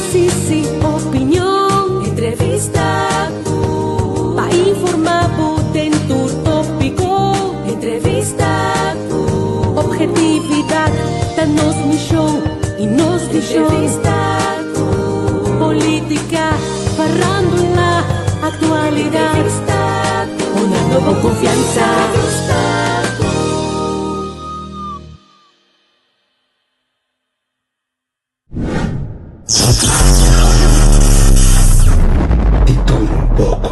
Análisis y opinion. Entrevista cu. Pa informa bo den tur topico. Entrevista cu. Objetividad ta nos mision y nos vision. Entrevista cu. Politica, farándula, actualidad. Entrevista cu. Una nuevo confianza. Entrevista cu. Di tur un poko.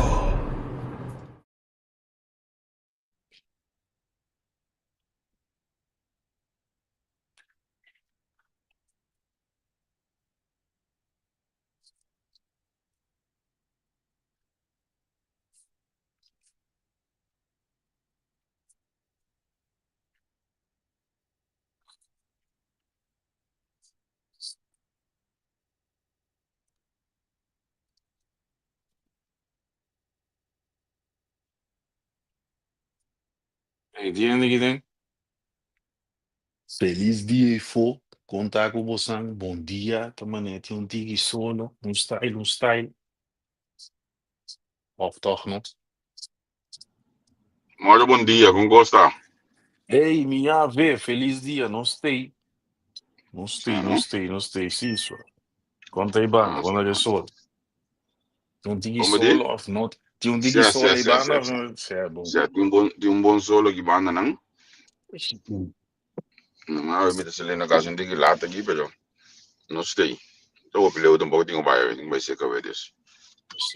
Hey, di ki den? Felis dia ifo, kon ta ku bosan? Bon dia, ta manera tin un tiki solo, un style, un style. Of toch no? Moro bon dia, kon kos ta? Hey, mi ave, felis dia, nos stay. Nos stay, Sí, no? nos stay, nos stay, sí, so. Kon ta e banda, Ah, kon ta e sol? Tin un tiki Como di? solo of no? Tin un tiki Sí, solo sí, ei sí, banda sí, of sí. no? Sí, bon. Sí, tin un bon solo aki banda nan. No, mi ta sali na cas un tiki laat aki, pero no stay. Ta hopi leu tampoco tin bai, tin bai seca we dus.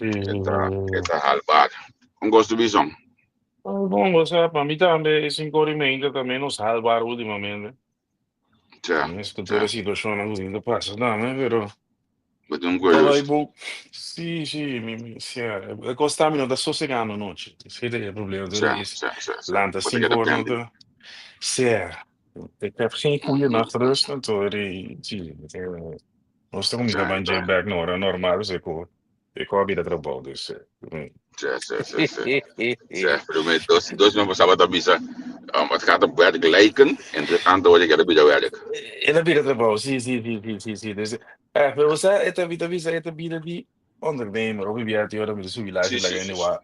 E ta haalbaar. Un gosto bison. Ah, bon, o sea, pa mi tambe 5'or y media ta menos haalbaar últimamente. Mes cu tur e situacion cu tin ta pasa tambe, pero But un ta bai curioso. bon. Sí, sí, e cos tambe no ta sosegando nochi. Esey ta e problema. Tur is lanta Bo ta 5 keda or no pende. ta. Sí, ik heb geen goede nachtrust, anto sí, nos ta cuminsa ban dje bek na ora normal, dus ik hoor bira trabou, dus. Sí. Pero me dos me pasaba ta bisa, het gaat op werk lijken, en het antwoord ik heb bira werk. E ta bira trabou, sí. Dus, pero bo sa, e ta bida bisa, e ta bida di ondernemer, hopi bia tin ora mi ta subi live i laga hende wak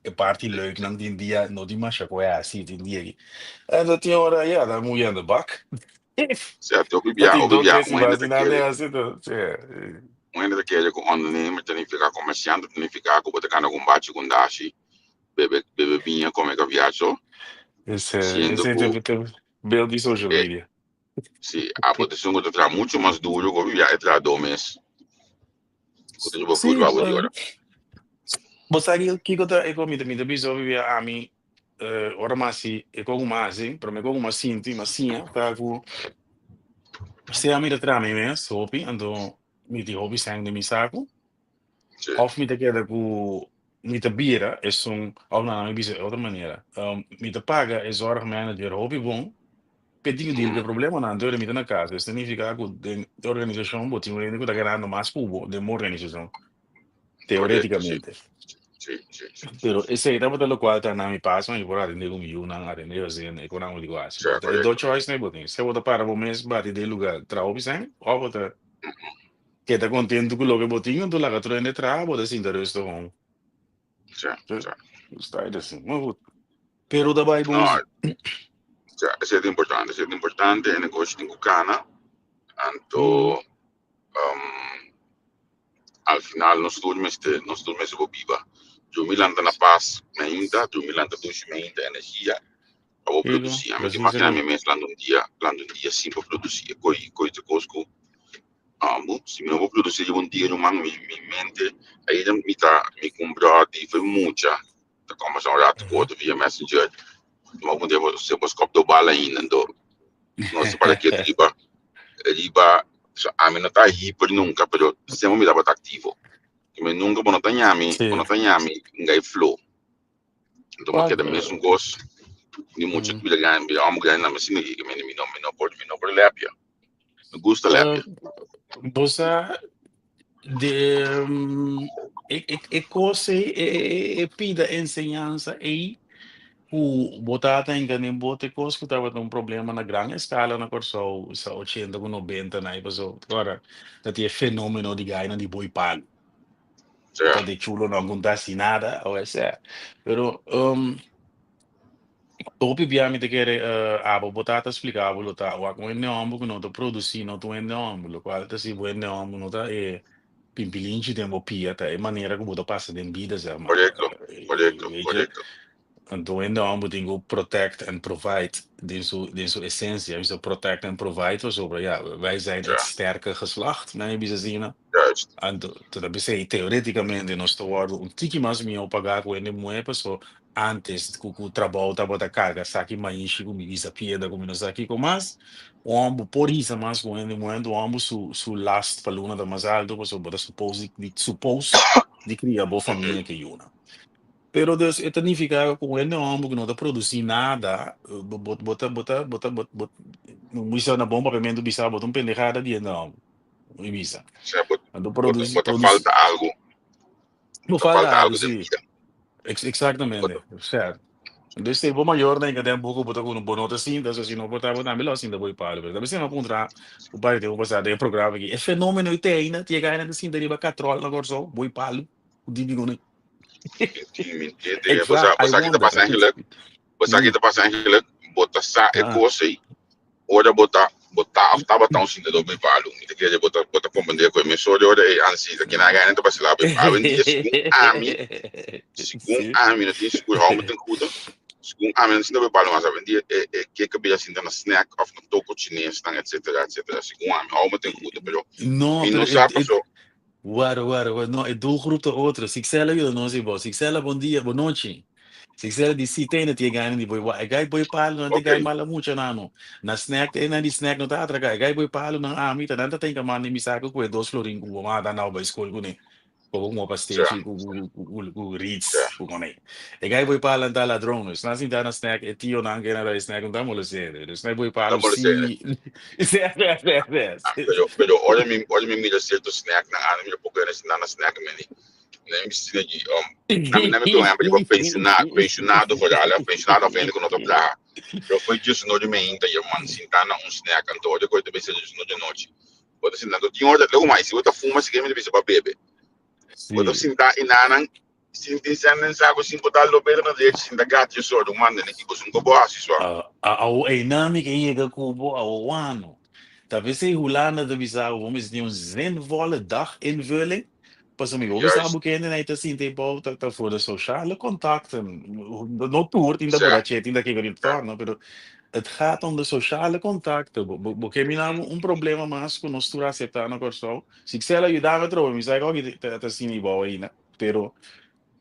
e parti leuk nan tin dia no tin masha ku e hasi tin dia aki. En dat tin ora ya ta muy aan de bak. Sí, hopi Ta bia, tin hopi dos bia, tres un hende siman ta sin nada kere, hasi to, sí. un hende ta kere ku ondernemer ta nifiká komersiante, ta nifiká ku bo ta gana ku un bachi ku un dashi, bebe bebe biña, kome kaviar so, Ese siendo ese ku te beeld di social media. Sí, abo ta esun ku ta traha mucho mas duro ku hopi bia e trahadó mes ku ta riba vloer abo di ora. Bo sa kiko ta e ku mi ta bisa hopi bia ami ora mi hasi e kos ku mi hasi, prome kos ku mi a sinti, mi a siña ta ku sea mi ta traha mi mes hopi, anto mi tin hopi sèn den mi saku, òf mi ta keda ku mi ta bira esun, òf no, mi bisa e otro manera, mi ta paga e zorgmanager hopi bon p'e tin ku deal ku e problemanan, anto mi ta na kas, esei significa ku den e organisashon bo tin un hende ku ta ganando mas ku bo den bo organisashon, teoreticamente. Pero esei tabata lokual ta na mi pas, mi por atende ku mi yunan, atende gezin, e konan ku di ku hasi. Ta e dos choice nan bo tin, sea bo ta para bo mes bati den lugar traha hopi sèn, òf bo ta keda kontentu ku loke bo tin, anto laga tur hende traha, bo ta sinta rustig home. Sta asina, maar goed. Pero ta bai bon No, si. sí, esei ta importante, esei ta importante, e negoshi tin ku kana, anto al final nos tur mester por biba. Drumi lanta na pas mainta, drumi lanta dushi mainta, energia pa bo produsí. Ami ta imagina mi mes lanta un dia sin por produsí. E koi ta kos ku si mi no por produsí riba un dia ruman, mi mente ei mi ta mi kumpra di for mucha ta kombersá un rato ku otro via Messenger. Mi a puntra bo si bo skòp do bala ainda, anto nos ta para ketu riba so ami no ta hyper nunka, pero semper mi tabata aktivo. Mi nunka bo no ta ñami, bo no ta ñami ngai flow. Anto mi keda mesun kos di mucha bira grandi, bira hòmber grandi na mi asina ki mi no por lepia. Mi gusta lepia. Bo sa de e kos ei, e pida enseñansa ei. Ku bo tata hinka den bote kos ku tabata un problema na gran eskala na Kòrsou sa ochenta ku nobenta na ei paso ora ta tin e fenomeno di gainan di boi palu. Ta de chulo no agunta hasi nada o esei. Pero hopi bia mi ta kere abo bo tata splika bo lo ta wak un hende hòmber ku no ta produsí no ta un hende hòmber lokual ta si bo hende hòmber no ta e Pimpilinchi den bo pia ta e manera ku bo ta pasa den bida, zeg maar. Korekto, korekto, Weet je? korekto. Anto hende homber tin ku protect and provide den su, den su esensia. Bisa protect and provide pasobra ja, wij zijn het sterke geslacht, men e bisa asina. Anto ta bisa teoreticamente nos ta wòrdu un tiki mas mihó pagá ku hende muhé paso Antes ku ku trabou tabata karga saki maishi ku mi hisa piedra ku mi no sa kiko mas, un hòmber por hisa mas ku hende muhé, un hòmber su su last pa luna ta mas alto pasobra bo ta supos di di supos di kria bo famia ke yuna. Pero dus e ta nifiká ku un hende hòmber ku no ta produsí nada, bo bo bo ta bo ta bo ta bo bo bisa na bon papiamentu bisa bo ta un pendejada di hende hòmber, mi bisa. Osea bo Anto bo ta produsí bo ta produsí falta algu. Bo Ta falta falta algo, algo den sí. bida. Exactamente. O sea, dus te bo mayor na den buco bo ta kuno bo no ta sinta, so si no por ta bo tambe lo sinta bo palo. Pero tambe si no puntra un par di tempo pasá den e programa aki, e fenomeno ei te ainda, ti e gaina ta sinta riba katrol na Kòrsou, bo palo, ku dibi kuné. Mi Ik tin, bo sa, vraag, bo I sa ki ta wonder. pasa eigenlijk? Bo sa ki ta pasa eigenlijk? Bo ta sa e kos ei, ora bo ta, bo ta of tabata un sintadó bei palu. Mi ta kere bo ta, bo ta comprende ku e mesora ora ei ansi ta kina gaina ta basila bei palu. Awendia segun ami, segun ami, no tin sigur hou mi tin kuda, segun ami no sinta bei palu mas. Awendia e, e keke bira sinta na snack of na toko chinesnan etcetera etcetera. Segun ami, hou mi tin kuda, pero No, mi pero no sa e, e, paso. Wara, wara, wara. No, e doelgroep ta otro. Sixela yuda nos i bo. Sixela, bon dia, bon nochi. Sixela di si tene ti e gana di boi wa. E gai boi palu nan te gai mala mucha nano. Na snack e nan di snack no ta atraca. E gai boi palu nan ami ta nan ta tenka manda mi saka ku e dos florin ku bo mata nau bai skol kuné. Ku bo kuma pastechi ku ku ku ku ku ritz ku kone. E gai boi palu nan ta ladron. Dus nan sinta na snack e tio nan ke na dai snack nan ta molesere. Dus nan boi Ta palu molesere. si. Sí, sí, sí, sí. Pero, pero ora mi, ora mi mira cierto snack nan ana mira poco na na snack meni. Na mi sina gi um na mi na mi por ejemplo riba pensionado, pensionado vooral, hè, pensionado of hende ku no ta traha. Pero foi just no de meinta je man sinta na un snack anto ora ku ta bisa just no de nochi. Bo ta sinta, anto tin ora luego mai si bo ta fuma si ke mi ta bisa pa bebe. Bo ta sinta inanan Sin tin sèn den saku, sin por ta lobedo na drechi, sin ta gati yo sordo, manda na ki boso un kobo hasi sua. Awo einan mi ke yega ku bo awo wano. Ta p'esei Hulanda ta bisa bo mester tin un zinvolle daginvulling, pasobra mi bo bisa bo kende nan ta sinti bou ta ta voor de sociale contacten. No tur tin ta burache, tin ta kiko di torno, pero het gaat om de sociale contacten. Bo bo ke mina un problema mas ku nos tur a aseptá na Kòrsou. Si Xela yuda mi atrobe, mi sa ku aki ta sinti bou ainda. Pero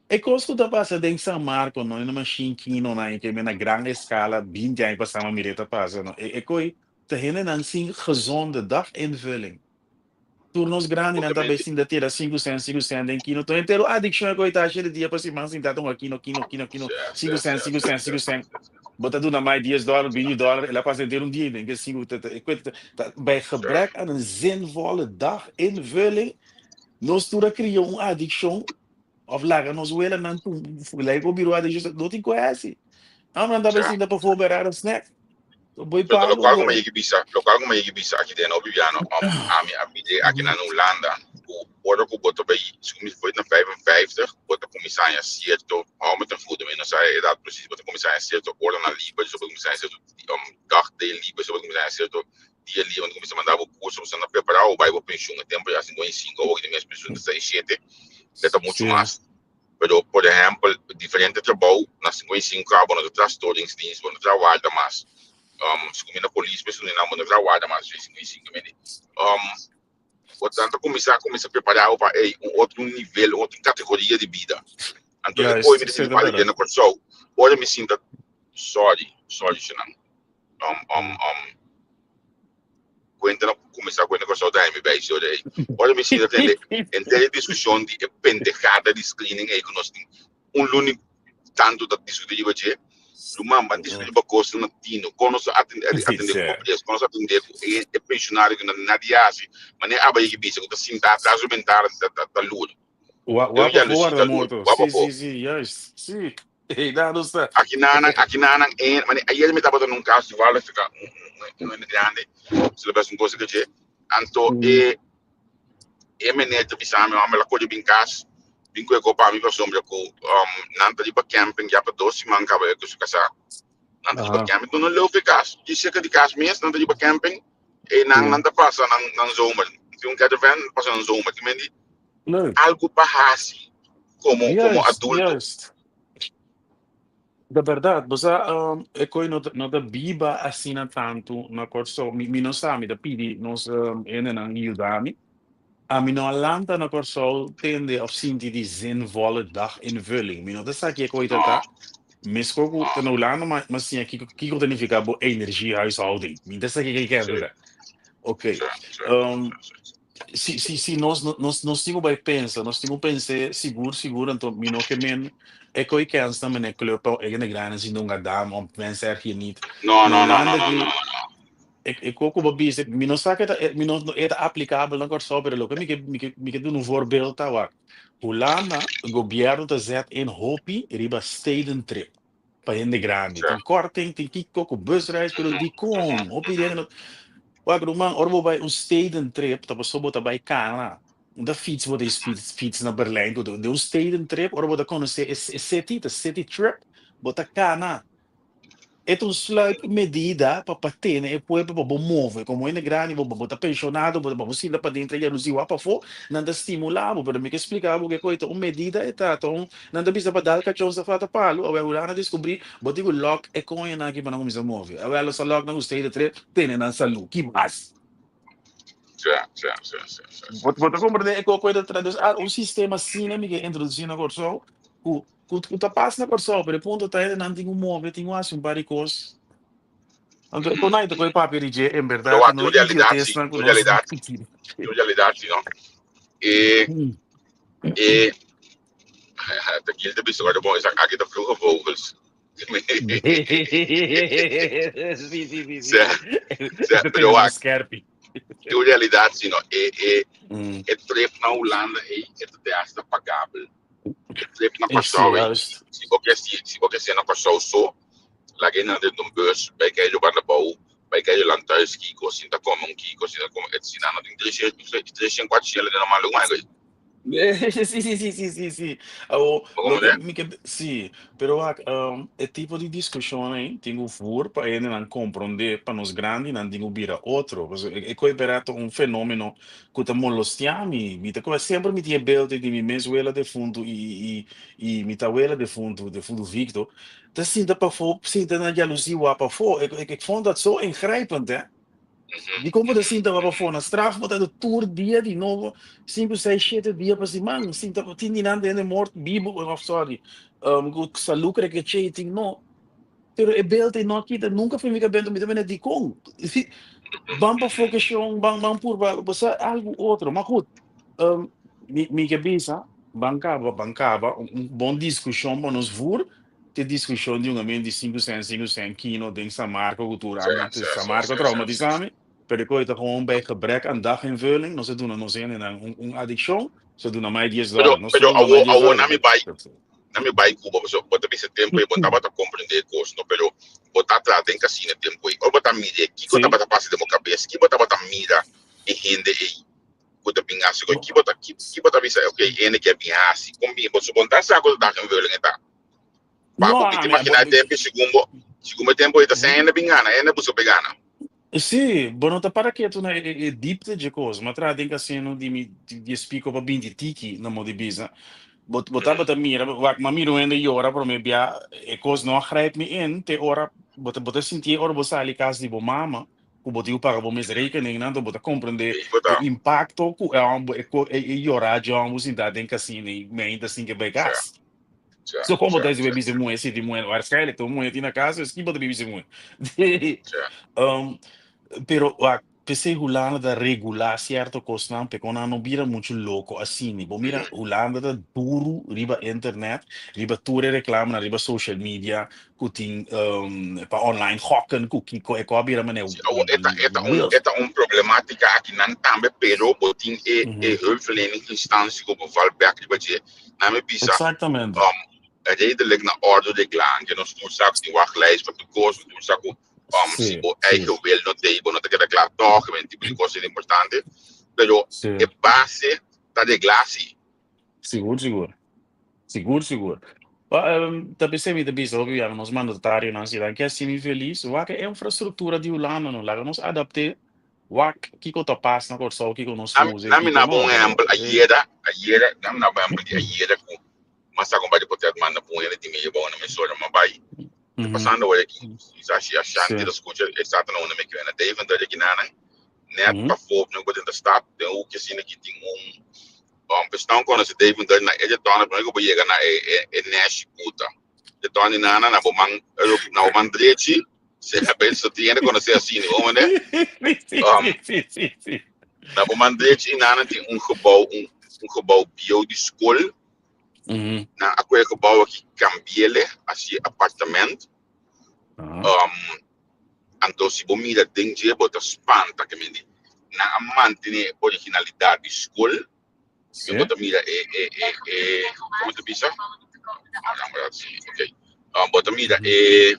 e kos ku ta pasa den San Marco no e na mashin kino nan ke na gran eskala 20 aña pasá mi mir'é ta pasa no. E koi ta hendenan sin gezonde daginvulling. Tur nos grandinan ta bai sinta tira sinku sènt sinku sènt den kino tur entero adikshon e koi ta hashi di dia pa siman sinta ta hunga kino kino kino kino sinku sènt sinku sènt sinku sènt bo ta duna mai dies dòler binti dòler el a pasa entero un dia den ke sinku ta ta e koi ta ta bij gebrek aan een zinvolle daginvulling Nos tur a kria un adikshon of laga nos welanan lei ku biro adikshon no tin ku hasi. Amnan ta bai sinta pafó berara snack. Boi Pero palu lokual ku anto. mi yegi bisa, lokual ku mi yegi bisa aki den Obibiano, ami a bide aki na Hulanda ku ora ku bo ta bai, si ku mi foi na 55, bo ta kuminsá haña sierto, hou mi ta goede, mi no sa e edat presis, bo ta kuminsá haña sierto oranan liber, so bo ta kuminsá haña sierto dagdeel liber, so bo ta kuminsá haña sierto dia liber, bo ta kuminsá manda bo kurso, bo ta prepará bo bai bo penshun, e tempu ya 55, awor di mes penshun ta 67, e ta muchu mas. Pero, por ehempel, diferente trabou, na 55 a bo no ta traha storingsdienst, bo no ta traha warda mas. Si ku mi na polis mes nan bo no ta traha warda mas despues di 55, mende. Bo ta kuminsá kuminsá prepará bo pa ey un otro nivel, un otro kategoria di bida. Anto e koe mi ta sinti parti den na Kòrsou, ora mi sinta, sorry, sorry shunan, Cuenta no cuminsa cuenta Kòrsou ta mi bij so ei. Ora mi sinta tende henter e discusion di e pendejada di screening ei ku nos tin un luna tantu ta discuti riba dje. Ruman ban discuti riba kosnan na tino. Kon nos ta atende atende ku pobresa, kon nos ta atende ku e e pensionario ku na nadie hasi. Manera aba yegi bisa ku ta sinta atras su bentana ta ta ta lura. Wa Deu wa pafó jalusi warda ta lura. morto. Wa Sí, pafó. sí, sí, juist. Sí. Hey, daar nos ta. Aki nanan, aki nanan, en, mane, ayer mi tabata na un cas, toevallig, un, un, un grande, se un cosa que Anto e e meneer ta bisa mi, homber, la koyo bin cas, bin ku e kopa mi pasobra ku um, nan ta riba camping ya pa dos siman kaba e ku su kasá. Nan ta riba camping, no leuk e cas, di cerca di cas mes, nan ta riba camping, e nan nan ta pasa nan nan zomer. Tin un caravan, pasa nan zomer. Ki men di Leuk. algo pa hasi como como adulto. Juist. De berdad, bo sa, e koe no ta, no ta biba asina tantu na Kòrsou. Mi, mi no sa, mi ta pidi nos hendenan yuda mi. Ami no a lanta na Kòrsou tende òf sinti di zinvolle daginvulling. Mi no ta sa ke koe ta ta. Meskos ku ta na Hulanda, ma mi a siña kiko, kiko ta nifiká bo energiehuishouding. Mi ta sa kiko e ta. Oké. Si, si, si nos, nos, nos tin ku bai pensa, nos tin ku pens'é sigur, sigur, anto mi no ke men e koe kens na mene club pa e hende grandi sinta un gadam of mens erg je niet. No, Na no, no, no, Hulanda no, ki no, no. e, e koko bo bisa, mi no sa ke ta, mi no, e ta aplikabel na Kòrsou, pero loke mi ke, mi ke, mi ke duna un voorbeeld ta wak. Hulanda, gobièrnu ta zet in hopi riba stedentrip pa hende grandi. Tin korting, tin kiko ku busreis, pero dikon? Hopi hende no. Wak ruman, ora bo bai un stedentrip, ta pasobra bo ta bai kana. No ta fiets bo ta fiets, fiets na Berlijn ku den un stedentrip, ora bo ta konosé e city, ta city trip, bo ta kana. E ta un sluipmedida pa pa tene e pueblo pa bo move. Komo hende grandi bo bo ta penshonado, bo bo sinta paden ta yalusi wak pafó, nan ta stimulá bo. Pero mi ke splika bo ke koe ta un medida e ta, ta un, nan ta bisa pa dal kachon sa fata palu. Awor Hulanda a deskubrí bo tin ku lòk e koñonan aki pa nan kuminsá move. Awor lo sa lòk nan ku stede tre tene nan salú. Ki mas? Bo bo ta komprendé e koe ta tra? Dus un sistema asina mi ke introdusí na Kòrsou ku Ku ku ta pasa na Kòrsou, pero e punto ta hendenan tin ku move, tin ku hasi un par di kos. Anto e konai ta koe papia di dje, en Pero bèrdat, wak, no tu e realidat si, idiotesnan ku tu nos realidat, tu realidat si, no? E, e, ta Gil ta bisa ora bon, esaki aki ta vroege vogels. Sí, sí, sí, sí. Sè, sè, Te pero tene nos wak, skerpi. tu realidat si, no? E, e, e trip na Hulanda ei, e ta te hasta pagabel. E trip na Eh, sí, Kòrsou ei, juist. si bo ke si, si bo ke ser na Kòrsou so, laga e nan den un bus, bai kai yo banda bou, bai kai yo landhuis kiko, sinta kome un kiko, sinta kome, et si nan no tin 300, 300, 400 den normal un aña. Sí, sí, sí, sí, sí, sí. Awo, Bo loke komprende? mi ke, sí, pero wak, e tipo di diskushon ei tin ku voer pa hendenan komprondé pa nos grandinan tin ku bira otro. Pasobra e koe bera ta un fenómeno ku ta molestiá mi. Mi ta kohe semper mi tin e beeld di mi mes wela defuntu i i i mi tawela defuntu, defuntu Victor, ta sinta pafó, sinta na jalusí wak pafó. Ik ik ik vond dat zo ingrijpend, hè. Dikon bo ta sinta wak pafó? Na straf bo ta do tur dia di nobo, sinku, seis, shete dia pa siman, sinta tin di nan den e mort bibu, of sorry, ku salú krekeché tin no. Pero e beeld ei no a kita nunca for mi cabeza, mi ta mira dicon? Ban pa focashon, ban ban purba, bo sa algo otro. Maar goed, mi mi ke bisa, ban caba, ban caba, un un bon discusion pa nos voer, te discusion di un ambiente di sinku cent, sinku cent kino den San Marco cu tur ami, San Marco traumatisa mi, pero e koe ta gewoon bij gebrek aan daginvulling, nos a duna nos hendenan un un adiccion, nos a duna mai dies Pero, dòler, nos ta pero duna mai awo, dies awo dòler. na mi bai, na mi bai Cuba, pasobra bo ta bisa tempu ei bo tabata comprende e cos no, pero bo ta traha den casino e tempu ei. Ora bo ta mira e, kiko tabata pasa den bo cabes? Ki bo tabata mira e hende ei cu ta bin haci cu? Ki bo ta, ki, ki bo ta bisa, ok, e hende ke a bin haci? Con bin? Pasobra bo no ta sa cu ta daginvulling e ta. Pa No, bo, mi ta ami, imagina e tempu ei segun bo, segun bo e tempu ei ta sa hende bin gana, hende busca pa e gana. Sí, bo no ta para ketu na e diepte dje kos. Mi a traha den kasino di mi dies piko pa binti tiki na mo di bisa. Bo bo tabata mira, wak, mi a mira un hende yora prome bia e kos no a grijp mi in te ora bo ta bo ta sintié ora bo sali kas di bo mama ku bo tin ku paga bo mes rekeningnan, anto bo ta komprendé e impakto ku e hòmber e ko e yora dje hòmber sintá den kasino i mi ainda sin ke bai kas. So kon bo ta hasi bo bisa muhé si tin muhé? Waarschijnlijk ta un muhé tin na kas, dus ki bo ta bisa muhé? Pero wak, p'esei Hulanda ta regulá sierto kosnan p'e kon nan no bira muchu loko asina. Bo mira Hulanda ta duru riba internet, riba tur e reklamanan riba social media ku tin pa online gokken ku kiko e ko a bira manera Sí, awor e ta e ta un wild. e ta un problematica aki nan tambe pero bo tin e e hulpverlening instantie ku bo val bek riba dje. Nan mi bisa Exactamente. um, Redelijk na orde reglá, anke nos tur sa ku tin wachtlijst pa tur kos, nos tur sa ku si bo eigen wil no t'ei, bo no ta keda kla tòg, men tipo di kos ta importante, pero e base ta reglá si. Sigur, sigur. Sigur, sigur. Ta p'esei mi ta bisa hopi biaha nos mandatarionan si nan ke hasi mi felis, wak e infrastruktura di Hulanda no, laga nos adapt'é, wak kiko ta pas na Kòrsou, kiko nos usa i Nami kiko na bo no, un pero ehèmpel ayera, ayera, nami na bo ehèmpel di ayera ku Mas ta kompa di potet manda pun hende tin medio bou na mesora ma bai. Ta pasando awor aki. Sa si Ashanti ta skucha e sa ta na unda mi kere na Deventer aki nanan. Net pafó no ku den ta stad den hoekje asina ki tin un pesnan konosi Deventer na e retòrn prome ku bo yega na e e neshi kuta. Retòrn di nana na bo man na bo man drechi si so tin hende konosé asina bo mende. Na bo man drechi nana tin un gebou un gebou bieu di skol. Nan a kohe gebouw aki cambiele haci apartament. Anto si bo mira den dje bo ta spanta ke men di nan a mantene e originalidad di skol. Si bo ta mira e e e e como ta bisa? Ok. Bo ta mira e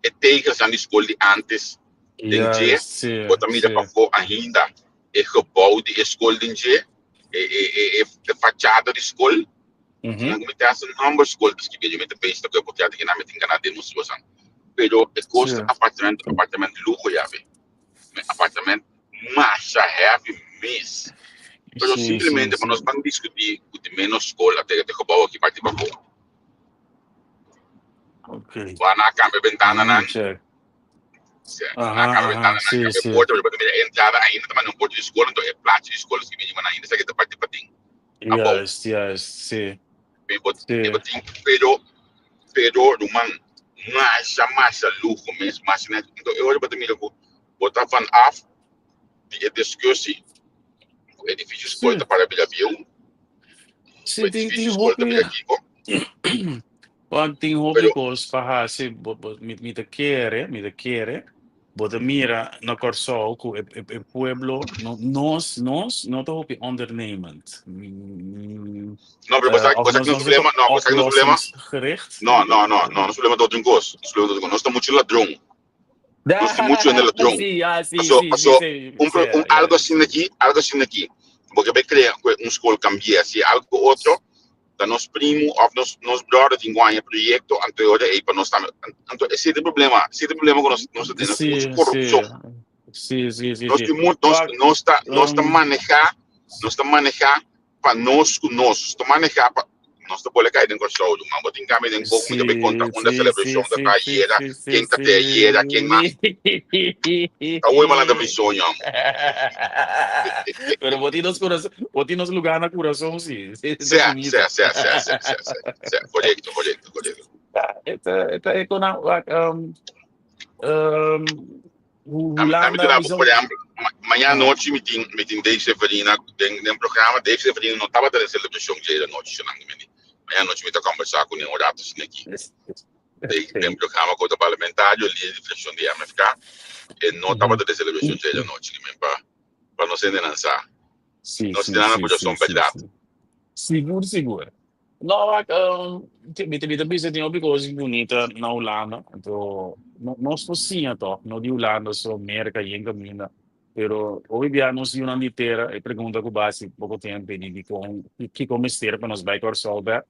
e tegelsnan di skol di antes den dje. Bo ta mira pafó ainda e gebouw di e skol den dje, e e e e e fachada di skol. Nan ku mi ta hasi nomber skol ta skibí dje, mi ta pensa ku e por trata kinan mi tin gana demostra bosan. Pero e kos ta apartamento, apartamento luho yabi. Mi apartamento masha heavy mes. Pero simplemente pa nos ban diskutí ku tin menos skol a tega te gebouw aki parti pafó. Bo nan a kambia bentananan. Sí, na cambia ventana, na cambia porta, pero mira entrada ainda ta manda un porta di school, entonces e plaatje di school si bini, ainda sa que ta parti patin. Abou. Juist, juist, sí. Pero, pero, pero, pero, ruman, masha, masha lujo mes, masha net. Entonces, e ora bo ta mira ku bo ta van af di e discussie, ku edificio school ta para bira bieu, Sí, tin, tin edificio school ta hopi, bira kiko. Wak tin hopi Pero kos pa hasi, bo, bo, mi, mi ta kere, mi ta kere, bo ta mira na Kòrsou ku e, e, e pueblo, no, nos, nos no ta hopi ondernemend. No, pero Of bo sa nos ki nos nos ta problema? No, bo sa ki nos problema? oplossingsgericht, No, denk ik. no, no, no, nos problema ta otro kos. Nos problema ta otro kos. Nos ta muchu ladron. Nos tin muchu hende ladron. Sí, ah, sí, Paso, sí, sí, paso, sí, un, sí, un ja, algo asina sí. aki, algo asina aki. Bo ke bai krea ku un skol kambia, si algo otro, ta nos primo of nos nos brother tin guaña proyecto anto e ora ei pa nos tambe anto esei ta e problema esei ta e problema ku nos nos ta tene nos tin muchu korupshon Sí, sí, sí, nos sí. tin mu nos Wak, nos ta nos ta um, maneha nos ta maneha pa nos ku nos nos ta maneha pa nos ta bole kai den Kòrsou ruman bo tin kambia den koko mi ta bai konta unda selebrashon ta ta ayera ken ta te ayera ken mas Awor mi a lanta mi soño amo. Pero bo tin nos corazón, bo tin nos lugar na corazón, sí. Sí, ta Sea, bunita. sea, sea, sea, sea, sea, sea, sea. Correcto, correcto, correcto. Eta, eta, e con um, um, Ami Hulanda, te dá, mi por ejemplo, mañana nochi mi tin Dave Severina den programa. Dave Severina no tabata den celebracion dje de nochi, senang mi. Mañana nochi mi ta conversa con un rato sin aki. Den programa ku ta parlamentario, lider di fraccion di MFK, e no tabata den celebracion dje de nochi, men pa nos hendenan sa. Nos tin nan corazon berdad. Sigur, sigur. No, wak, mi ta bisa tin hopi cos bunita na Hulanda, anto no, nos por siña toch, no di Hulanda so, Merca yen caminda, pero hopi bia nos yunan di tera e pregunta cu basi poco tempo di dicon kico mester pa nos bai Corsou bek.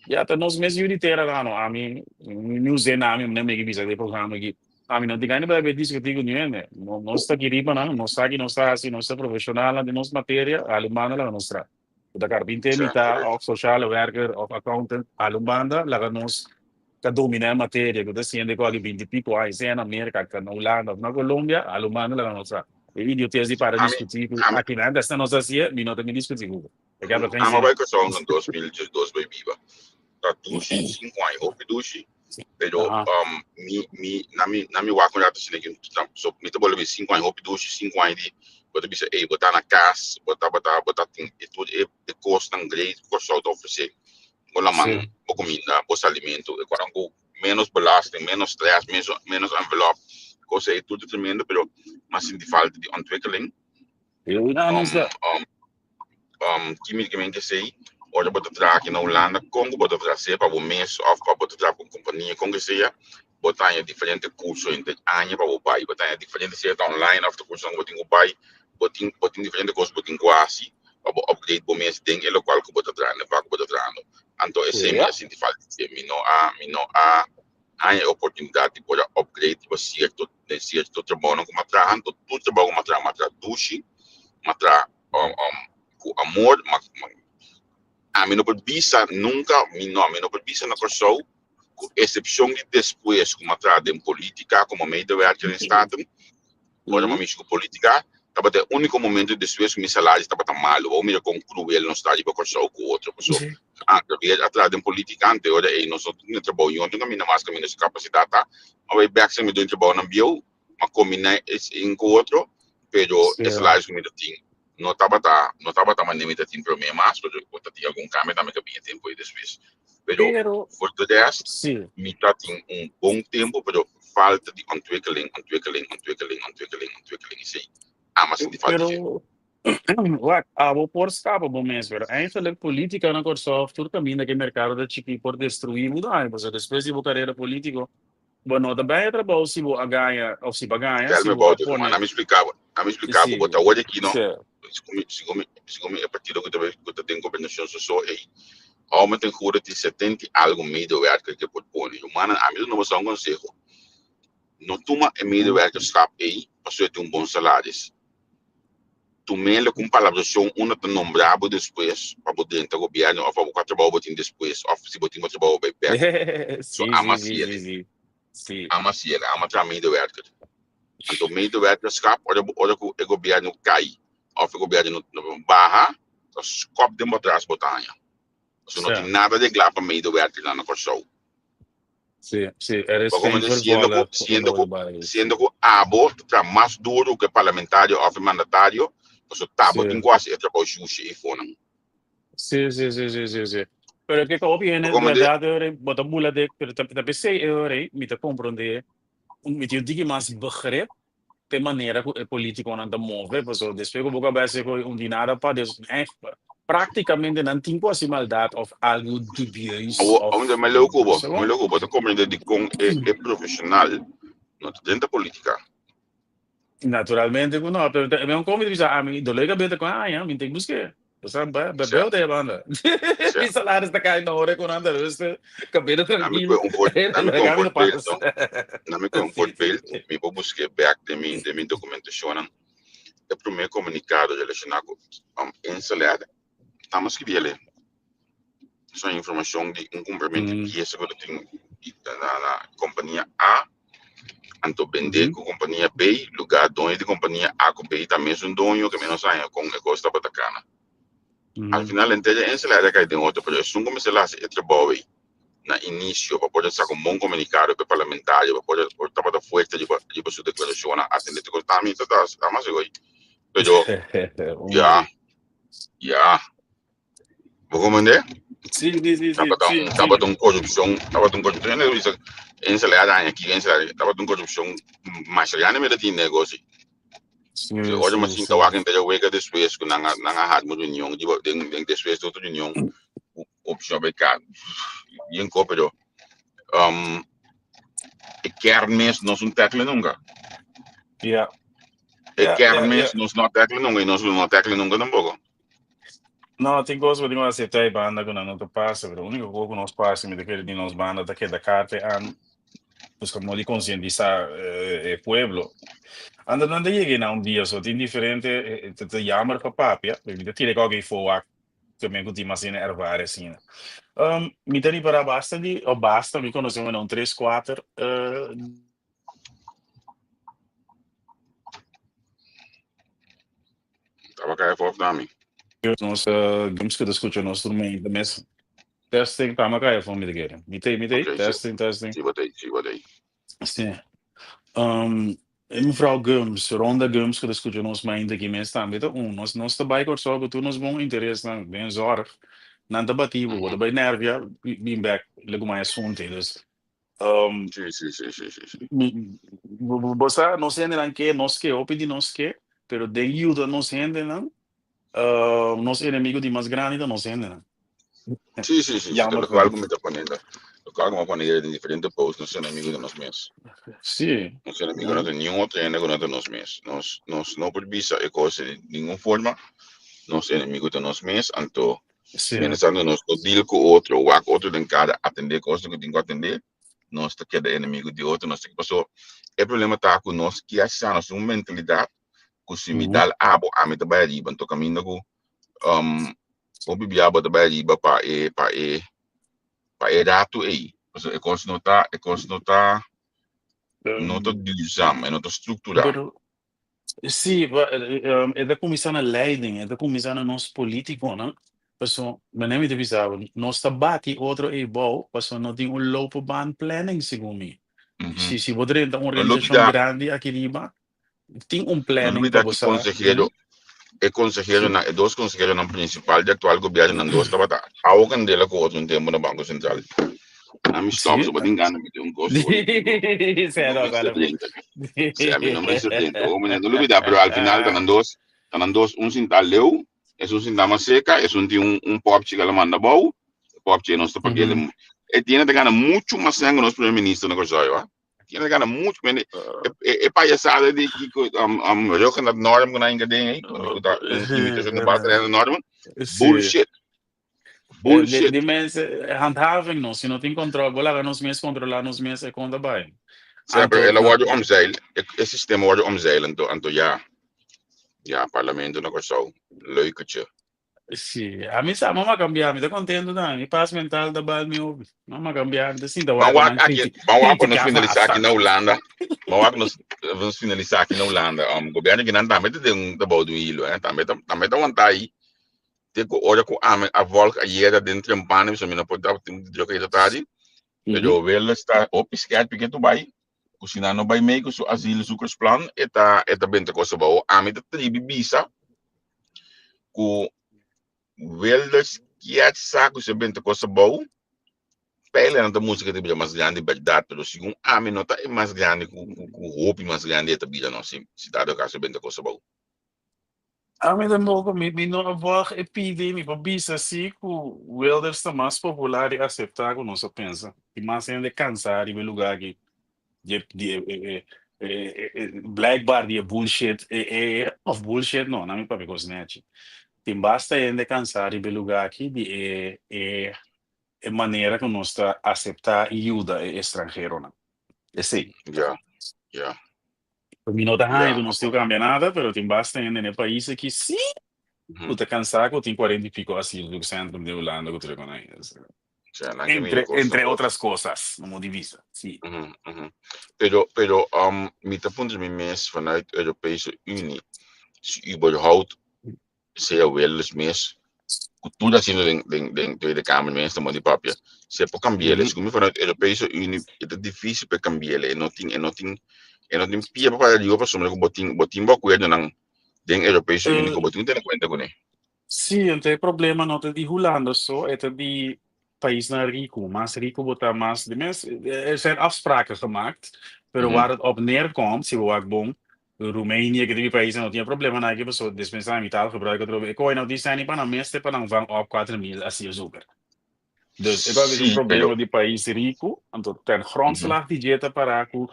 Ya ta nos mes yu di tera ta no, ami mi us'é na ami, mi meki bisa den programa aki. Ami no tin gana di bai diskutí ku niun hende. No, nos ta aki riba nan, nos sa ki nos ta hasi, nos ta profeshonalnan den nos materia, alun banda laga nos traha. Ku ta karpinté mi ta, òf sociale werker, òf accountant, alun banda laga nos ta dominá e materia, ku ta siente ku aki binti piko aña, sea na Merka, na Hulanda òf na Colombia, alun banda laga nos traha. E idiotes di para diskutí ku akinan, ta nos hasié, mi no ta bin diskutí ku bo. Ik heb er geen Amo zin bai in. Kòrsou na 2012 bai biba. Ta dushi, 5 aña, hopi dushi. Pero mi na mi wak un rato asina ki so mi ta bolbe 5 aña hopi dushi, 5 aña di bo ta bisa ey bo ta na kas, bo ta bo ta bo ta tin e tur e e kosnan great ku Kòrsou ta ofresé. Bo laman, bo kuminda, bo salimento, e kosnan ku menos belasting, menos stress, menos menos envelop. Kos ei tur ta tremendo, pero mi a sinti falta di ontwikkeling. Eu não, não está. Ki mi ke sei? Ora bo ta traha aki na Hulanda, kon ku bo ta traha, sea pa bo mes òf pa bo ta traha pa un kompania, kon ke sea, bo ta haña diferente kurso henter aña pa bo bai. Bo ta haña diferente, sea ta online òf ta kursonan ku bo tin ku bai, bo tin bo tin diferente kos ku bo tin ku hasi pa bo upgrade bo mes den e lokual ku bo ta traha, den e vak ku bo ta trahando. Anto esei mi a sinti falta di dje. Mi no a mi no a haña e oportunidat di por a upgrade riba sierto den sierto trabounan ku mi a traha. Anto tur trabou ku mi a traha, mi a traha dushi, mi a traha ku amor. Ami no por bisa nunka, mi no, mi no por bisa na Kòrsou, ku esepshon di despues ku mi a traha den politika komo medewerker den Staten, ora mi a mishi ku politika, tabata e úniko momento despues ku mi salaris tabata malu. Bo mira kon kruel nos ta riba Kòrsou ku otro. Pasobra a a traha den politika ante ora ei nos no tin trabou ñoto kaminda mas kaminda su kapasidat ta. Mi a bai bèk si mi dun trabounan bieu. Ma kombiná es un ku otro, pero e salaris ku mi ta tin no tabata no tabata manera mi ta tin promé mas, pero ku ta tin algun kambio tambe ku a bin e tempu ei despues. Pero Pero, for de rest sí. mi ta tin un bon tempu, pero falta di ontwikkeling, ontwikkeling, ontwikkeling, ontwikkeling, ontwikkeling, esei ama sinti falta dje. Pero, wak, abo por skapa bo mes, pero eigenlijk politica na Kòrsou, tur kaminda ku e merkado ta chikí por destruí bo daño, pasobra despues di bo karera polítiko, Bo no ta bay e trabou si bo a gaña of si bo a gaña, Tell si me bo a about it, ruman. pone. Ami spliká bo, ami spliká bo, bo Sí, ta word aki no. sí. Segun mi, segun mi, segun mi e partido ku ta ku ta den gobernashon so so ei, hou mi ten goede tin 70 i algu medewerker ke por pone. Rumannan, ami ta duna boso un konseho. No tuma e medewerkerschap ei pasobra e tin un bon salaris. Tum'el ku un palabrashon unda ta nombrá bo despues pa bo drenta gobièrnu òf pa bo kua trabou bo tin despues òf si bo tin bo trabou bo bai bèk. So Sí, ama sí, sí, hasi el. sí, sí. Sí. Ama hasi el. Ama traha medewerker. Anto medewerkerschap ora bo ora ku e gobièrnu kai òf e gobièrnu no baha ta skòp den bo atras bo ta haña. Pasobra no Sí. tin nada reglá pa medewerkernan na Kòrsou. Sí, sí, er is Bo geen comprende? Siendo ku, vervolg siendo ku, nodig. siendo ku abo ta traha mas duro ku e parlamentario òf e mandatario, pasobra ta bo tin Sí. ku hasi e trabou shushi eifonan. Sí, sí, sí, sí, sí, sí. Pero kiko hopi Bo hende, comprende? bèrdat, e ora ei, bo ta bula de, pero ta ta p'esei e ora ei mi ta komprondé, mi tin un tiki mas begrip p'e manera ku e politikonan ta move, pasobra despues ku bo kabes e kohe un di nada pa des ègt praktikamente nan tin ku hasi maldat òf algu dubieus Awor, òf awor mi leu ku bo, sa mi bon? leu ku bo ta komprende dikon e e profeshonal no ta drenta politika. Naturalmente ku no, pero ta mi un komi ta bisa ami dolor di kabes ta kon aña mi tin busk'é. Bo sa ba Sè, bebeu ta e banda. sè. Mi salaris ta kai na ora ku nan ta rustig, kabeda Ami trankil, kue un voor, ami kue laga un mi na voorbeeld, pas. no? Ami kue un Sí, voorbeeld, sí. mi por busk'é bèk den mi den mi dokumentashonnan. E promé komunikado relashoná ku um Insulet, tamos skibi el'e. Son informashon di un kumpramentu di piesa ku ta tin na na kompania A, anto bendé ku kompania B, lugá doño di kompania A ku B ta mesun doño ke menos aña kon e kos tabata kana. Al final henter e ensalada a kai den otro, pero esun ku mester hasi e trabou ei na inisio pa por a saka un bon komunikado ku e parlamentario pa por por tabata fuerte riba riba su deklarashonnan atendé tur kos tambe ta ta mas ei pero ya ya. Bo comprende? Sí, sí, sí, sí, Tabata sí, un, sí. tabata un corrupción, tabata un corrupción, yo bisa, en salario aña aquí, en salario, tabata un corrupción mas grande me tin negocio. Sí, Si ora sí, mas sinta sí. wak en wega después ku nan a nan a had mo reunión, di den den después de otro reunión, opción bij ka. Yen ko pero um e kern mes no es un tackle nunca. Ja. E Ja, kern ja, mes ja. no es no tackle nunca y nos no tackle nunca tampoco. No, tin kos ku tin ku aseptá e banda ku nan no ta pasa, pero úniko kos ku nos por hasi mi ta kere di nos banda ta keda karte an buska modo di konsientisá e pueblo. Anda nan ta yega na un dia so tin diferente ta ta jammer pa papia, pero mi ta tira e kòke ei for wak tambe ku tin mas hende ervaring asina. Mi ta ripará basta di, o basta, mi konosé un tres kuater. Taba kaya fof dami. Nos games ku ta skucha nos tur mente mes. Testing, tama kaya fo mi ta kere. Mi tei, mi tei, Ok, si. testing, testing. Si bo tei, si bo tei. Si. Um, e mevrouw Gumbs, Ronda Gumbs ku ta skucha nos mente aki mes tambe ta un. Nos, nos ta bai Kòrsou ku tur nos bon interesnan den zorg. Nan ta bati bo, bo ta bai nervia, bin bek legumai asuntu. Dus Um, Sí, sí, sí, sí, sí, sí. mi, bo sa, nos hendenan ke, nos ke, hopi di nos ke, pero den yuda nos hendenan, nos enemigo di mas grandi ta nos hendenan. Sí, sí, sí, sí, Jammer locual genoeg. ku mi ta poniendo, locual ku mi a pone den diferente post, nos enemigo ta nos mes. Nos enemigo no ta niun otro hende ku no ta nos mes. Nos, nos no por bisa e kos di ningun forma, nos enemigo ta nos mes, anto mientras tanto nos no deal ku otro, wak otro den kara, atendé kosnan ku tin ku atendé, nos ta keda enemigo di otro, nos ta paso e problema ta ku nos kier sa, nos tin un mentalidat ku si mi dal abo, ami ta bai ariba, anto kaminda ku um, hopi bia bo ta bai ariba pa e pa e pa e ratu ei. Pasobra e kos no ta e kos no ta no ta duurzaam, e no ta strukturá. Pero sí, e ta kuminsá na leiding, e ta kuminsá na nos polítikonan. Pasobra, manera mi ta bisa bo, nos ta bati otro ei bou pasobra no tin un loopbaanplanning segun mi. Si si bo drenta un No organisashon lubidá, grandi aki riba, tin un no planning pa lubidá bo ki sa. konsehero e konseheronan, e dos konseheronan prinsipal di aktual gobièrnu, nan dos tabata awa kandela ku otro un tempu na Banko Sentral. A mi stòp, so bo tin gana mete un kos polítiko. Mi no mester drenta. Sea, mi no mester drenta. Ojo, meneer, no lubidá, pero al final ta nan dos, ta nan dos, un sintá leu, esun sintá mas serka, esun tin un, un pòpchi ku el a manda abou, e pòpchi ei nos ta pag'é. E tiene ta gana muchu mas sèn ku nos primer minister na Kòrsou, wa. Tiene gana mucho men e, e, e payasada di kiko um, um, ruggenat norm ku nan inga den ei, ku ta un imitacion de Balkenende norm. Bullshit. Bullshit. Di mensen, handhaving no, si no tin control, bo laga nos mes controla nos mes e kon ta bai. Sa, pero el a wordo omzeil, e, e sistema wordo omzeil, anto, anto ja, ja, parlamento na Kòrsou, leuketje. Sí, ami sa, mama cambia, mi ta contento tambe, mi paz mental ta bal mi hopi. Mama cambia, mi ta sinta Ban wak wak nan aki, criti, ban wak pa nos critica finalisa aki basta. na Hulanda. Ban wak nos nos finalisa aki na Hulanda. Um, gobierno kinan tambe ta den un ta bou di un hilo, eh. Tambe ta tambe ta wanta ahí. Te ku ora ku ami a volg ayera den trempane, mi so mi no por tin druk ayera tardi. Pero Wilders ta hopi skerpi ke tu bai. Ku si nan no bai mee ku su asielzoekersplan, e ta e ta benta kos abou. Ami ta tribi bisa ku Wilders kier sa ku si e benta kos abou, peilenan ta mustra ku e ta bira mas grandi bèrdat, pero segun ami no ta e mas grandi ku ku ku hopi mas grandi e ta bira no si si dado kaso e benta kos abou. Ami tampoco, mi mi no a wòg e pidi, mi por bisa si ku Wilders ta mas popular i aseptá ku nos a pensa. Tin mas hende kansá riba e lugá aki di di e e e e blijkbaar di e bullshit e e of bullshit no, nan mi papia kos nechi. Tin basta hende kansá riba e lugá aki di e e e manera ku nos ta aseptá i yuda e estranheronan. Esei. Ya, ya. Mi no ta haña ku nos tin ku kambia nada, pero tin basta hende na e pais aki sí ku ta kansá ku tin kuarenta i piko asielzoekcentrum den Hulanda ku tur e konai. Entre, entre otras cosas, no di bisa, sí. Pero, pero um, mi ta puntra mi mes vanuit Europese Unie, si überhaupt sea Wilders mes, ku tur haciendo den, den, den Tweede Kamer mes ta di papia, se por cambiele. Mm -hmm. Si vanuit Europese Unie, e ta difícil pa cambiele. E no tin, e no tin, e no tin pia pa para riba pasobra ku bo tin, bo tin bo acuerdonan den Europese Unie ku bo tin ku tene cuenta kuné. Sí, anto e problema no ta di Hulanda so, e ta di paisnan riku. Mas riku bo ta, mas di mes, er zijn afspraken gemaakt, pero waar het op neerkomt, si bo wak bon, Roemenië, ke tipo paisnan no tin e problemanan aki, pasobra dispensá mi taalgebruik atrobe, e koe no tin sèni pa nan mes te pa nan vang op 4000 asielzoeker. Dus e koe ta un Sí, problema pero di pais riku, anto ten grondslag di dje ta para ku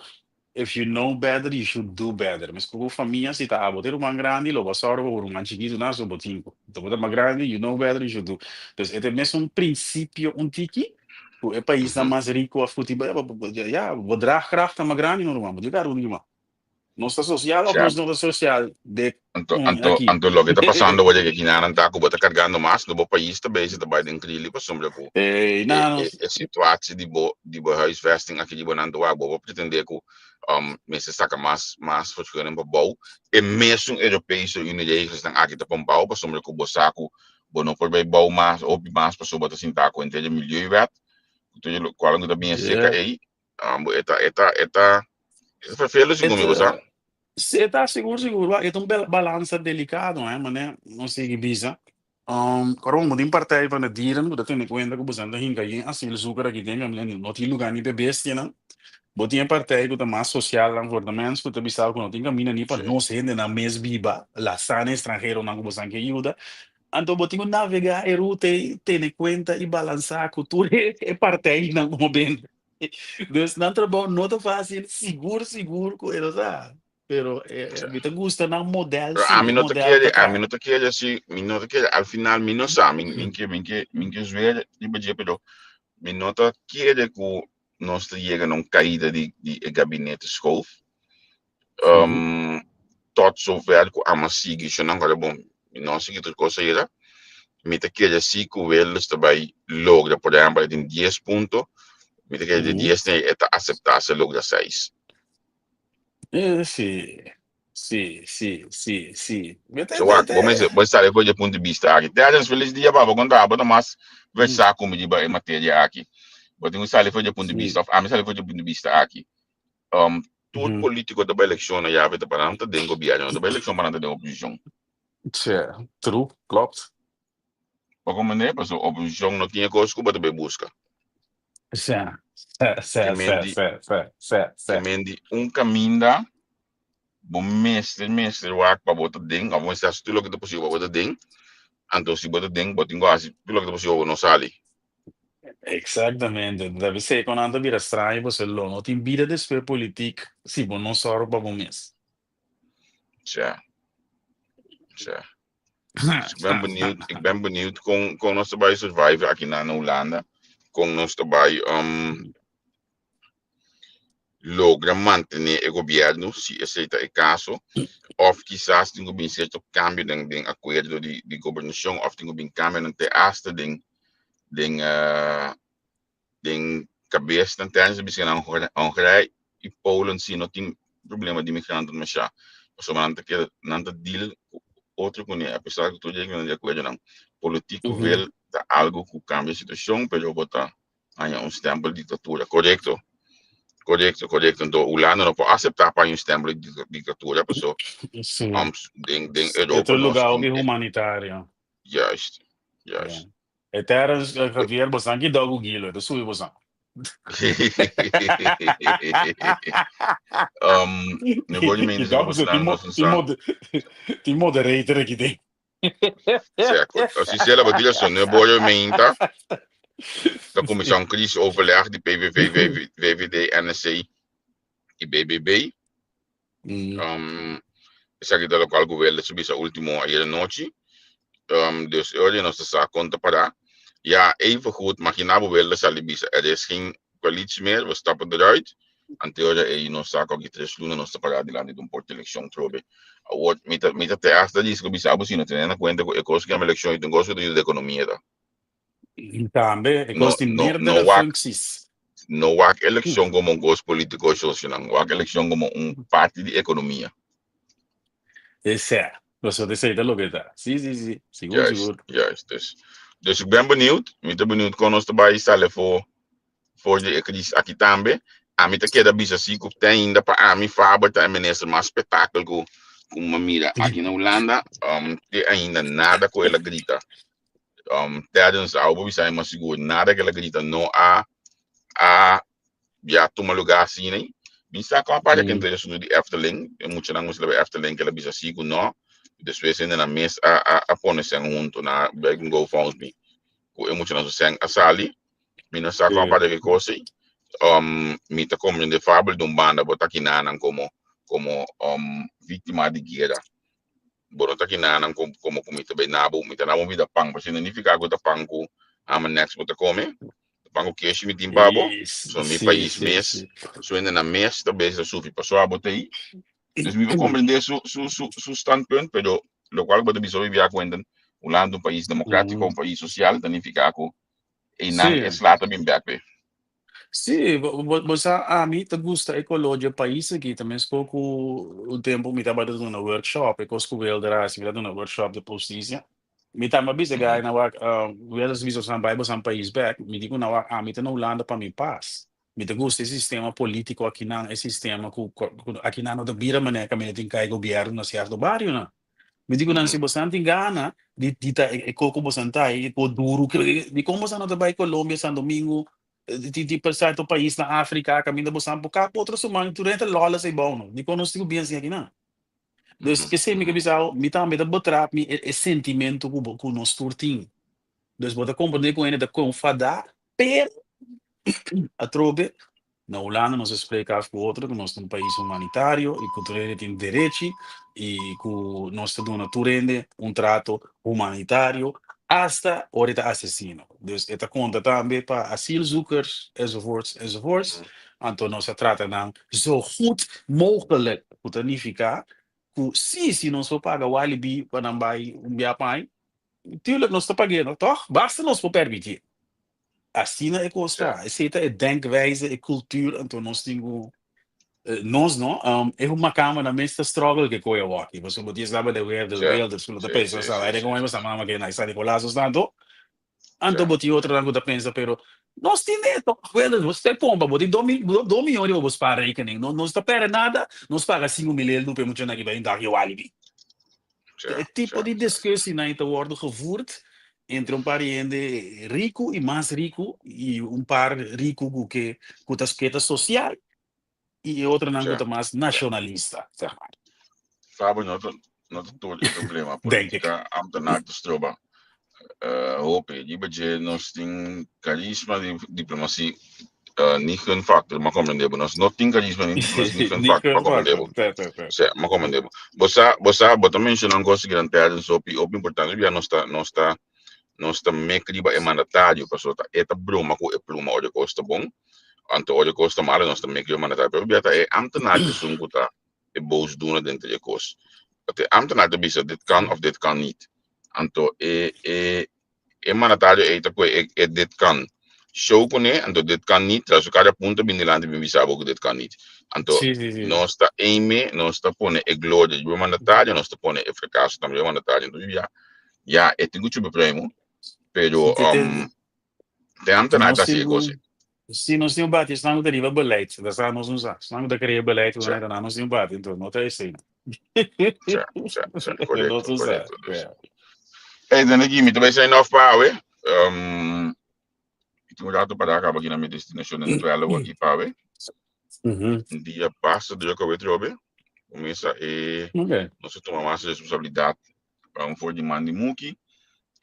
If you know better, you should do better. Mes ku bo famia, si ta abo ta e ruman grandi, lo bo a sòru pa bo ruman chikitu na so bo tin ku. Anto bo ta mas grandi, you know better, you should do. Dus e ta e mesun prinsipio un tiki ku e paisnan mas riku a futi bai, ya, bo draagkracht ta mas grandi no ruman, bo tin ku aruba ruman. Nos ta sosial òf nos no ta sosial de Anto, un anto, aki? anto loke ta pasando awor e kinanan ta ku bo ta kargando mas, no bo pais ta bezig ta bai den krili pasobra ku Ey, e, na e, nos. e situatie di bo, di bo huisvesting aki di bo nan ta wak, bo por pretende ku um, mester saka mas, mas vergunning pa bou. E mesun Europese Unie regelsnan aki ta pon bou pasobra ku bo sa ku bo no por bai bou mas, hopi mas pasobra bo ta sinta ku henter e milieuwet, ku tur e kual ku ta bini seka Yeah. ey, um, bo e ta, e ta, e ta, e ta vervelend E segun mi, bo sa. ta, si e ta sigur sigur, wak, e ta un balansa delicado, hè, mane nos sigui bisa. Ora bo tin Partij van de Dieren ku ta tene kuenta ku boso ta hinka yen asielzoeker aki den kaminda no tin lugá ni pa e bestianan. Bo tin e partij ku ta mas sosial dan voor de mens ku ta bisa ku no tin kaminda ni pa nos hendenan mes biba, la sana estranheronan ku boso ke yuda. Anto bo tin ku navegá e ruta ei, tene kuenta i balansá ku tur e partijnan ku bo bende. Dus nan trabou no ta fásil, sigur sigur ku e no sa. Pero mi ta gusta nan modèl Pero sí, ami e no ta modèl kere, ta ami traha. no ta kere si, mi no ta kere, al final mi no sa, mi mi ke mi ke mi ke zwer riba dje, pero mi no ta kere ku nos ta yega na un kaida di di e gabinete Schoof. Um, tot zover ku ama sigui shonnan kore bon, mi no a sigui tur kos ayera. Mi ta kere si ku Wilders ta bai logra, por ehempel, e tin dies punto, mi ta kere di dies nei e ta aseptá si e logra seis. Sí, sí, sí, sí, sí. Mi ta, So ta, wak, ta. bo mester, bo sali for dje punto di bista aki. Terence, feliz dia pa bo. Konta abo ta mas versá ku mi riba e materia aki. Bo tin ku sali for dje punto di bista, of ami sali for dje punto di vista aki. Um, tur polítiko ta bai elekshon na yawe ta pa nan ta den gobièrnu, no ta bai elekshon pa nan ta den oposishon. Sí, true, klopt. Bo komprendé? Pasobra oposishon no tin e kos ku bo ta bai buska. Sí, sí, sí, Ke men sí, di, sí, sí, sí, ke sí. men di un kaminda bo mester mester wak pa bo ta den, of bo mester hasi tur loke ta posibel pa bo ta den, anto si bo ta den bo tin ku hasi tur loke ta posibel pa bo no sali. Exactamente. Debe ser cu nan ta bira straño pasobra lo no tin bida despues politic si bo no sòru pa bo mes. Tja, tja. Dus ik ben benieuwd, ik ben benieuwd kon, kon nos ta bai survive aki na Hulanda, kon nos ta bai um, logra mantené e gobièrnu, si esei ta e kaso, òf kisas tin ku bin sierto kambio den den akuerdo di di gobernashon òf tin ku bin kambionan te asta den den den kabesnan tèns ta bisa nan Hongarije i Polen si no tin problema di migrantenan mashá pasobra nan ta keda nan ta deal ku otro kuné apesar ku tur dje ku nan di akuerdonan politiko wel ta algu ku kambia situashon pero bo ta haña un stempel diktatura. Korekto. Korekto, korekto. Anto Hulanda no por aseptá pa haña un stempel di diktatura, paso Sí. um, den, den E Europa ta un nos lugar tin hopi e, humanitario. juist, Ja. juist. E Terence eh, Javier, bosan ki dog Gilo, e ta subi bosan. Um, nu hoor je me I dus dog over tin staan, mo nos tin sa. mod tin moderator aki den. Sea, así sea la batida son nu hoor je me ta. Ta kuminsá un crisisoverleg di PVV, VVD, NSC i BBB. Um, esaki ta lokual ku Wilders a bisa último ayer anochi. Um, dus e ora nos ta sa kon ta pará. Ja, even goed, magina bo Wilders sali bisa er is geen coalitie meer, we stappen eruit. Ante ora ei nos sa ku aki tres luna nos ta pará dilanti di un porta elekshon trobe. Awor, mi ta, mi ta te hasta riesgo bisa bo si no tene na kuenta ku e kos ku yama elekshon i ta un kos ku ta yuda ekonomia ta. Tambe, e No, kos tin no, no meerdere wak, functies. no wak elekshon komo un kos politiko sosionan, wak elekshon komo un parti di ekonomia. Esei, pasobra esei ta loke ta. Sí, sí, sí, sigur, Juist, sigur. juist. Dus, dus ik ben benieuwd. Mi ta benieuwd kon nos ta bai sali for, for di e crisis aki tambe. Ami ta keda bisa si ku te ainda pa ami Faber ta e minister mas spektakel ku ku mi a mira aki na Hulanda. Um, te ainda nada ku el a grita. Um, tijdens awo bo bisa mi mas sigur nada ku el a grita no a a ya tuma lugar asina ei. Mi sa kon aparte ku entre asuntu di Efteling, e muchanan mester bai Efteling ku el a bisa si ku no. Despues hende nan mes a a a pone sèn huntu na bai ku GoFundMe ku e muchanan su sèn a sali. Mi no sa kon aparte ku e kos ei. Um, mi ta komprende Fabel di un banda bo ta kinanan komo komo um víktima di guera. Bo no ta kinanan komo komo ku mi ta bai na bo, mi ta na bo un bida pan, pasobra no nifiká ku ta pan ku hama nèks bo ta kome. Pan ku keshi mi tin pa bo, so mi pais mes, su hende nan mes ta bes ta sufri paso abo ta ei. Dus mi por comprende su su su su standpunt, pero locual ku bo ta bisa hoy bia ku enten Hulanda un pais democratico, un pais social, ta nifica ku einan e sla ta bin bek pe. Sí, bo bo bo sa ami ta gusta e color dje pais aki, ta mesco ku un tempo mi tabata duna workshop, e kos ku Wilder a hasi, mi ta duna workshop de postisia. Mi tambe a bisa guy na wak, Wilder a bisa bosan bai bosan pais bek, mi di ku na wak ami ta na Hulanda pa mi pas. Mi ta gusta e sistema politico akinan, e sistema ku ku akinan no ta bira manera kaminda tin kai gobierno na cierto barionan. Mi di ku nan si bosan tin gana di di ta e ko ku bosan ta e ko duru dikon bosan no ta bai Colombia, San Domingo, di di cierto pais na Africa kaminda bosan por kap otro suman tur hende ta lòl esei bou no. Dikon nos tin ku bin asina akinan? Dus p'esei mi ke bisa bo, mi tambe ta betrap mi e sentimento ku bo ku nos tur tin. Dus bo ta komprendé ku hende ta konfadá, pero atrobe na Hulanda nos a spreek af ku otro ku nos ta un pais humanitario i ku tur hende tin derechi i ku nos ta duna tur hende un trato humanitario asta ora e ta asesino. Dus e ta konta tambe pa asielzoekers enzovoorts enzovoorts. Anto nos a trata nan zo goed mogelijk, ku ta nifiká ku si si nos por paga Walibi pa nan bai un bia paña, tuurlijk nos ta pag'é no, tòg? Basta nos por permití. Asina e kos ta. Esei ta e denkwijze, e kultuur, anto nos tin ku nos no, e makamba mes ta struggle ke koe awor aki, pasobra bo tin esnan de Wilders, Wilders ku lo ta pensa sa, ai den komo sa mama ke na San Nicolas os tanto, anto bo tin otronan ku ta pensa pero nos tin e tòg, Wilders bo ta pompa bo tin dos miyon riba bo spaarrekening, no nos ta pèrdè nada, nos paga 5000 eldo pa e muchanan aki bai un dag e Walibi. E tipo di discussienan ei ta wòrdu gevoerd entre un par di hende riku i mas riku i un par riku ku ke ku ta ke ta sosial i e otronan ku ta mas nashonalista, sèg mar. Fabio no ta no ta tur e problema Denk ik. politica ambtenaar ta stroba hopi riba dje nos tin carisma di diplomatie ni gunfactor ma comprende bo nos no tin carisma ni diplomatie ni gunfactor ma comprende bo sí ma comprende bo bo sa bo sa bo ta menciona un cosa gran tijdens hopi hopi importante bia nos ta nos ta nos ta mek riba e mandatario pasobra ta e ta broma cu e pluma ora e cos ta bon anto ora e cos ta malo nos ta mek riba e mandatario pero bia ta e ambtenaar esun cu ta e boosdoener den e cos e ambtenaar ta bisa dit kan of dit kan niet anto e e e mandatario ei ta koe e e dit kan show kuné anto dit kan niet tras su kada punto bin dilanti bin bisa bo ku dit kan niet anto Sí, sí, sí. nos ta aime nos ta pone e gloria riba e mandatario nos ta pone e fracaso tambe riba e mandatario anto ya ya e tin ku chupa primo pero Sí, te, te, um, te ambtenaar nos ta hasi tin e kos ku ei. sí, nos tin un bati esnan ku ta riba beleid ta sa nos no sa esnan ku ta krea beleid ku Sa. nan nos tin un bati enton no ta esei. Sa, sa, sa, Nos korekto, no sa. korekto. Dus. Ja. Hey, dan aki mi ta bai sign off pa awe. Um, mi tin un rato para kaba aki na mi destinashon den Twello aki pa awe. Un dia basta druk awe trobe. Kumesa e Okay. nos a tuma mas responsabilidat um, for di man di Muki.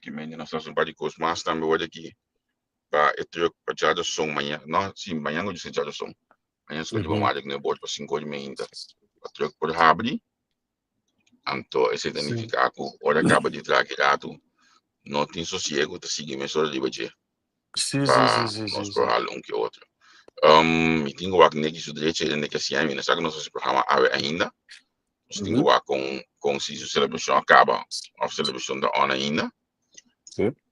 Ki mente nos ta hasi un par di kos mas tambe word aki pa e truck pa djadoson mañana. No, si, mañana ku djis djadoson. Mañana skoti pa mari ku ne bord pa 5 ora i meinta. Pa truck por habri. Anto esei ta nifiká ku ora kaba di traha ki ratu no tin sosiego ta sigui mesora riba dje pa nos por hala un ke otro. Um, mi tin ku wak Nicky su drechi e Nicky hasié mi no sa ku nos hasi programa awe ainda. Nos tin ku wak kon kon si su selebrashon a kaba òf selebrashon ta on ainda.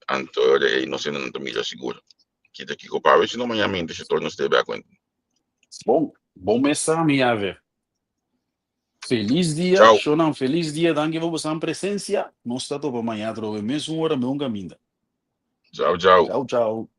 Anto ora ei nos hende ta mira sigur. Kita kiko pa awe si no mañana minta si tur nos debe a kuenta. Bon, bon mesa mi ave. Felis dia, Chao. shownan felis dia, danki pa bosan presencia. Nos ta topa mañana atrobe mesun ora, meun caminda. Chao, chao. Chao, chao.